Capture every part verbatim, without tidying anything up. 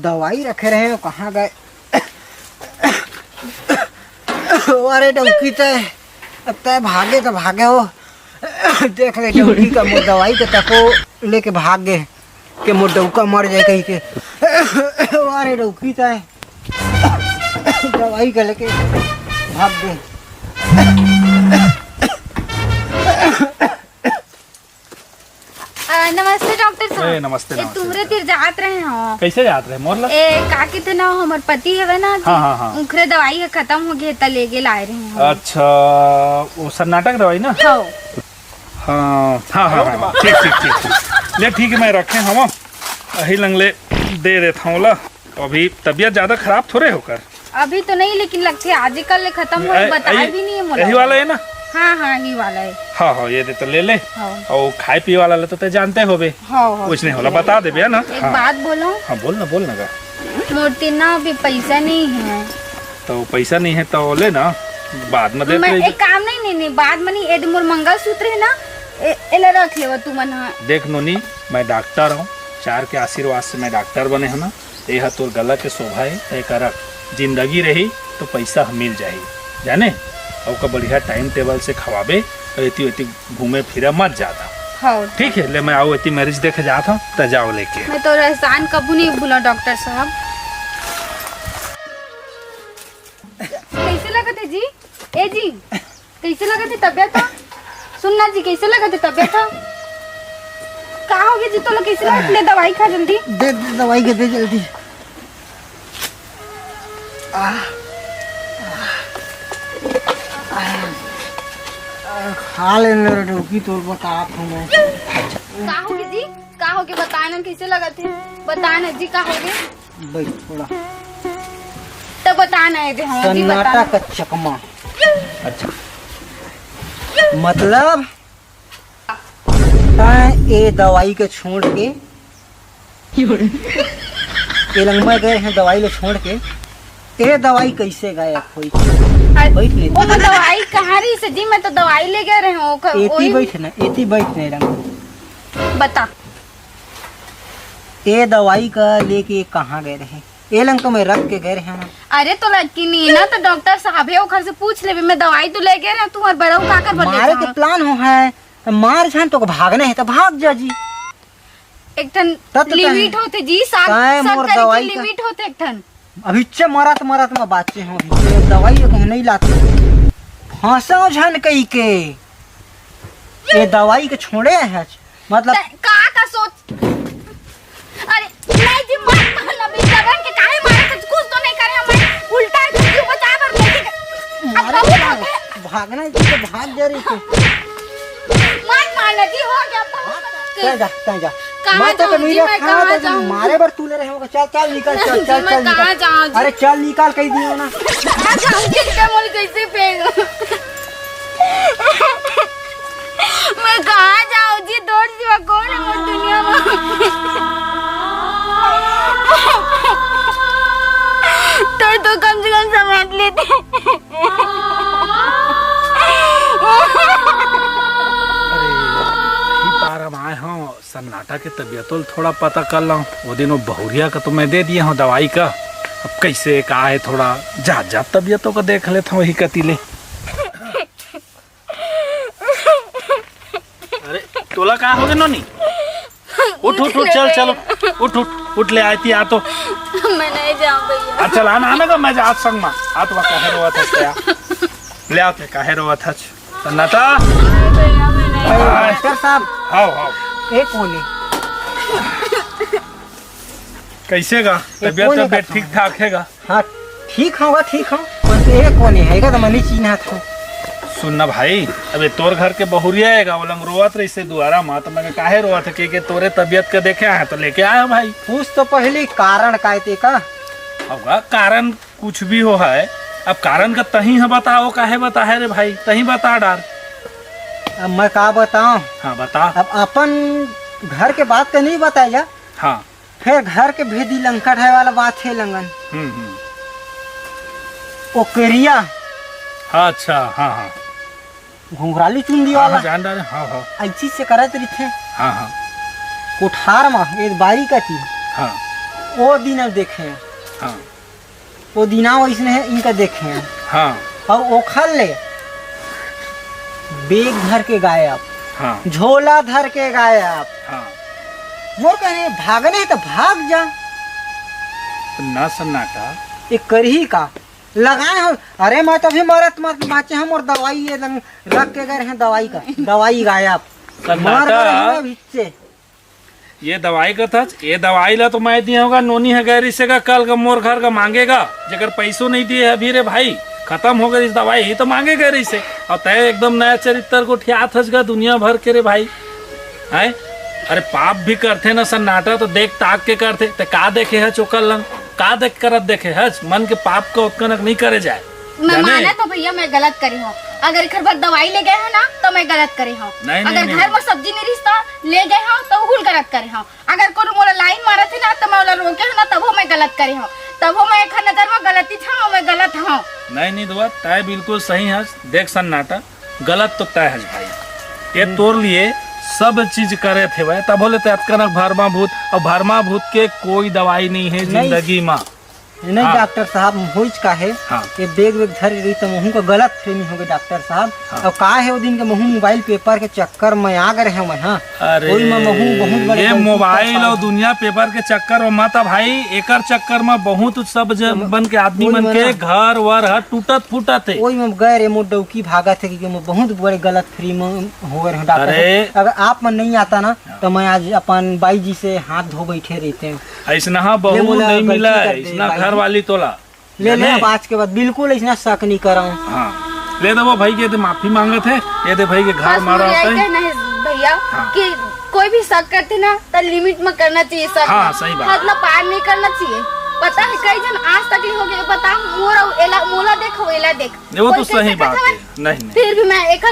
दवाई रखे रहे हो, कहाँ गए? अरे डौकी तय, अब तय भागे तो भागे हो। देख ले डौकी का मोर दवाई के तको लेके भाग गए, के मोर डौका मर जाए कहीं के। अरे डौकी तय, दवाई का लेके भाग गए। अ, नमस्ते डॉक्टर साहब। ए, नमस्ते, ए, नमस्ते, तुमरे नमस्ते। तीर जात रहे हो। कैसे जात रहे मोर ला? ए, का कहिथे ना, हमर पति हवे ना, हाँ, हाँ, हाँ। उखरे दवाई ह खतम हो गए, त लेगे लाए रहे हो। अच्छा, वो सन्नाटा के दवाई ना? हाँ। हाँ, हाँ, हाँ, हाँ, हाँ। ठीक, ठीक, ठीक, ठीक। ले, ठीक है, मैं रखे हूँ, अही लंग ले दे देता हूँ ला। अभी तबीयत ज्यादा खराब थोड़े होकर। अभी तो नहीं, लेकिन लगथे आजकल ले खतम हो, ए, बताए ए, भी नहीं है मोला। यही वाला है ना? हाँ, हाँ, यही वाला है। हाँ, हाँ, ये दे तो ले ले। हाँ। और खाए पिए वाला ले तो ते जानते होबे। हाँ, हाँ, कुछ नहीं ठीक होला, है। बता देबे, है ना? एक हाँ। बात बोलो। हाँ, बोल ना, बोल ना गा। मोर तीर ना अभी पैसा नहीं है। तो पैसा नहीं है तो ले ना, बाद में देते मैं रहिबे। एक काम नहीं, नहीं, नहीं, बाद में नहीं, ये मोर मंगलसूत्र है ना, ए-, एला रख लेवा तुमन हा। देख नोनी, मैं डॉक्टर हूँ, चार के आशीर्वाद से मैं डॉक्टर बने हूँ ना, ये हा तोर गला के शोभा है, तय करक जिंदगी रही तो पैसा ह मिल जाही, जाने? अउ का बढ़िया टाइम टेबल से खवाबे, तो एती ओती घूमे फिरे मत जाता। हाँ। ठीक है, ले मैं आओ एती मरीज देखे जात हूँ, त जाओ लेके। मैं तो एहसान कबू नहीं भूला डॉक्टर साहब। कैसे लगत है जी? ए जी, कैसे लगत है तबियत ह? सुन ना जी, कैसे लगत है तबियत ह? का हो गया जी तोला, कैसे लगत? ले दवाई खा जल्दी। दे, दे, दवाई के दे जल्दी। आ, आ, आ, खा लेने रे डौकी, तोर बतात हूँ मैं। का हो गया जी? का हो गया, बता ना, कैसे लगत है? बता ना जी, का हो गया? बैठ थोड़ा। तो बता ना, ये दे, हाँ जी, बता सन्नाटा ना। का चकमा। अच्छा। मतलब, तैं ए दवाई के छोड़ के, ए लंगमा गए हैं दवाई ले छोड़ के, ए दवाई कैसे गायब होई? अरे, बैठ ले। वो तो दवाई कहाँ रही से जी? मैं तो दवाई ले गए रहे हूँ, ओकर एती वही बैठ ना, एती बैठ ना, ए लंगमा। बता। ए दवाई का लेके कहाँ गए रहे? ए लंग तो मैं रख के गए रहे ना। अरे तो लड़की नहीं ना, तो डॉक्टर साहब है, ओखर से पूछ लेबे। मैं दवाई तो ले गए रहे, तुम्हार बरऊ का कर बदे मारे के था? प्लान हो है, तो मार झान तो भागना है तो भाग जा जी। एक ठन तब तो लिमिट तैं होते जी, सात, ताए मोर सत्तर दवाई की का लिमिट होते एक ठन। अभी चे मरत मरत में बाचे हो, अभी ते दवाई को नहीं लाते। फंसा झन कही के। ये दवाई के छोड़े है, मतलब त-, का, का सोच? अरे, नहीं जी, मत मारना, मैं जबरन के काहे मारे थे? कुछ तो नहीं करे, मैं उल्टा है, क्यों बचा बर लेके गए? अब मारे बहुत ना, हो गया। भागना है तो भाग जा रही थी। मत मारना जी, हो गया, बहुत मदद कर। चल जा, चल जा। कहाँ मैं तो जाऊँ जी, कमीरा मैं खाना कहाँ तो जाऊँ? मारे बर तू ले रहे होगा। चल, चल, निकल, चल, जी, चल, मैं चल, निकल। कहाँ जाऊँ जी? अरे, चल, निकल, कह दियो ना। कहाँ जाऊँ जी? इतना मोल कैसे फेंक? मैं कहाँ जाऊँ जी? तोर सिवा कौन है वो दुनिया में? तोर तो कम से कम समझ लेते। अरे, ही पार हम आए हों, सन्नाटा के तबियतो ल थोड़ा पता कर लूँ। वो दिन वो बहुरिया का तो मैं दे दिए हों दवाई का। अब कैसे का है, थोड़ा जात जात तबियतों का देख लेता हूँ वही कती ले। अरे, तोला का हो गे नोनी? उठ, उठ, उठ, चल, चल, उठ, उठ, उठ, ले आती आ तो। मैं नहीं जाऊँ भैया। आ, चल, आना, आना का, मैं जात संग मा। आ तो काहे रोवत हस क्या? ले आते, काहे रोवत हस? सन्नाटा? नहीं भैया, मैं नहीं जाऊँ। डॉक्टर साहब। हाव, हाव। एक कोने। कैसे गा? एक तबियत, कोने तबियत का ठीक ठाक है गा? हाँ, ठीक हूँ, ठीक हूँ। कौन से एक कोने है, का तो मनी चिन्हा था। सुन ना भाई, अबे तोर घर के बहुरिया आएगा, वो लंग रोवत रही से दुआरा मा, तो मैं काहे रोवत है, के, के तोरे तबियत के देखे आए, तो लेके आया भाई। पूछ तो पहले कारण का है ते का? अब का कारण कुछ भी हो है, अब कारण का तही है बताओ, काहे बता है रे भाई, तही बता डार। अब मैं का बताऊं? हाँ, बता। अब अपन घर के बात का नहीं बताया जा। हाँ। फिर घर के भेदी लंका ढाए वाला बात है लंगन। हम्म, हम्म। ओकरिया। हाँ, अच्छा, हाँ, हाँ। घुंघराली चुंदी हाँ, वाला। हाँ, जान डारे, हाँ, हाँ। ऐसी से करत रहिथे। हाँ, हाँ। कोठार मा, एक बारी का थी। हाँ। ओ दिन देखे हैं। हाँ। ओ दिना वइसने हे, इनका देखे हैं। हाँ। अउ ओखर ले बेग धर के गायब, हाँ। झोला धर के गायब। हाँ। मोर कहने भागने हे त भाग जा। ना सन्नाटा। ये करही का? लगाए हो। अरे मैं तो अभी मरत मरत बाँचे हँव, मोर दवाई ये दन रख के गए रहें, दवाई का, दवाई गायब। सन्नाटा। मर गए हँव अभी से। ये दवाई कथस, ये दवाई ला तो मैं दिए हँव गा, नोनी ह गए रहिसे गा, कल गा मोर घर गा माँगे गा, जेकर पइसो नइ दिए हे अभी रे भाई, खतम हो गइस दवाई, ही तो माँगे गए रहिसे। अउ तैं एकदम नया चरित्र गोठियात हस गा दुनिया भर के रे भाई। हैं? अरे पाप भी करथे ना सन्नाटा तो देख ताक के करथे, तैं का देखे हस ओकर लंग, का देख करत देखे हस, मन के पाप का ओतकनक नइ करे जाए। मैं जाने? मानत हँव भइया, मैं गलत करे हँव। अगर एखर बर दवाई ले गए हँव ना, त मैं गलत करे हँव। नहीं, नहीं, अगर नहीं। घर म सब्जी नइ रिहिस त ले गए हँव, त उहू ल गलत करे हँव। अगर कोनो मोला लाइन मारत हे ना, त मैं ओला रोके हँव ना, तभो मैं गलत करे हँव। तभो मैं एखर नजर म गलतीच हँव, मैं गलत हँव। नहीं, नहीं दुआ, तैं बिल्कुल सही हस। देख सन्नाटा, गलत तो तैं हस भाई। ये हम्म। तोर लिए सब चीज करे थे भाई, तभो ले तैं अतकनक भरमा भूत, अउ भरमा भूत के कोई दवाई नइ हे नहीं। जिंदगी म। नहीं हाँ। डॉक्टर साहब, होइच का हे, हाँ। ये बेग वेग धर रही त महूँ का गलत फहमी हो गे डॉक्टर साहब। हाँ। अउ का हे, ओ दिन के महूँ मोबाइल पेपर के चक्कर में आ गए रहें मैं, हाँ। अरे, ओई में महूँ बहुत बड़े ये गलती कर मोबाइल पाए अउ हँव। दुनिया पेपर के चक्कर में मत आ भाई, एकर चक्कर में बहुत सब जन तो म-, बन के आदमी ओई मन में के ना। घर वर ह टूटत फूटत हे। ओई में गए रे, मोर डौकी भागत हे, क्योंकि मैं बहुत बड़े गलत फहमी में हो गए रहें डॉक्टर अरे। साहब। अगर आप मन नहीं आता ना, हाँ। त मैं आज अपन बाई जी से हाथ धो बैठे रहितेंव। अइसनहा ले बहू मोला नइ गलती मिलय, कर दे, अइसना भाई। घर वाली तोला। ले, ले, जाने? अब आज के बाद बिल्कुल अइसना शक नइ करँव। हाँ। ले दे वो भाई के, ये दे माफी माँगत हे, ये दे भाई के घर बस मारा मोर यही होता है। कहना है भैया हाँ। कि कोई भी शक करथे ना, त लिमिट में करना चाहिए शक। हाँ, सही बात। हद ला पार नहीं करना चाहिए। पता है, कई झन आज तक ले हो गए, बता, मोर अउ एला, मोला देख, अउ एला देख। ये वो तो कोई कह सही सकत बात हवय? है। नहीं, नहीं। फिर भी मैं एक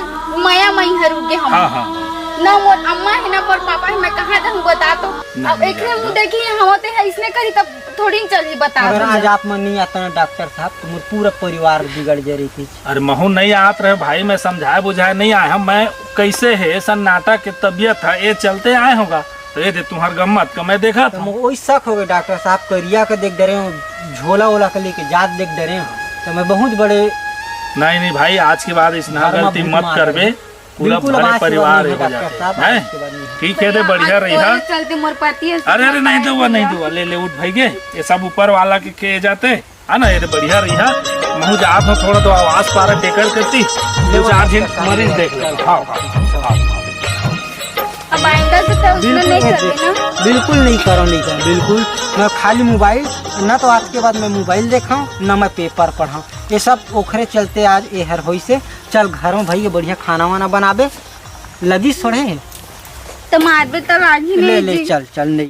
मया मई हर रुके हम। हाँ, हाँ। ना मोर अम्मा है, ना मोर पापा है, मैं कहाँ जाऊँ बता तो? नहीं, अब नहीं, एक नहीं, मुँह नहीं। देखी, हम होते हैं, इसने करी तब थोड़ी चली बता अगर दो। आज आप मन नहीं आता ना डॉक्टर साहब, तो मोर पूरा परिवार बिगड़ जा रही थी। अरे महू नहीं आत रहे भाई, मैं समझाए बुझाए नहीं आए हम। मैं कैसे है सन्नाटा के तबीयत है, ये चलते आए होगा। तो ये दे तुम्हार गम्मत का मैं देखा तो था। मोर वही शक हो गए डॉक्टर साहब, करिया के देख डरे हो, झोला ओला के लेके जात देख डरे हो, तो मैं बहुत बड़े नहीं, नहीं भाई, आज के बाद अइसना धर्मा गलती भूत मत मार करबे। रहे। पूरा बिल्कुल, अब भरे आज के बाद परिवार नहीं हो डॉक्टर जाते साहब, हैं? आज के बाद नहीं। ठीक है, दे भैया, बढ़िया आज रही तोरे हा। चलते मोर पति है अरे, अरे, नहीं सुनाई दुआ, नहीं दिया। दुआ, ले, ले, उठ भाई गे, ये सब ऊपर वाला के, के जाते, है ना, ये दे बढ़िया रही हा। महू जात हो, थोड़ा तो आवाज पारा टेकर करती, दो चार झिन मरीज देख ले। हाँ, हाँ, हाँ, हाँ। अब आइंदा से तो उसने बिल्कुल नहीं नहीं करते ना। बिल्कुल नहीं करो, नहीं करो, बिल्कुल। मैं खाली मोबाइल, ना तो आज के बाद मैं मोबाइल देखाऊं, ना मैं पेपर पढ़ाऊं। ये सब ओखरे चलते आज ये हर होइसे। चल घर में भाई ये बढ़िया खाना वाना बनाबे, लगी सोड़े। तो मारबे तो लागी ले, नहीं ले, जी। चल, चल, नहीं।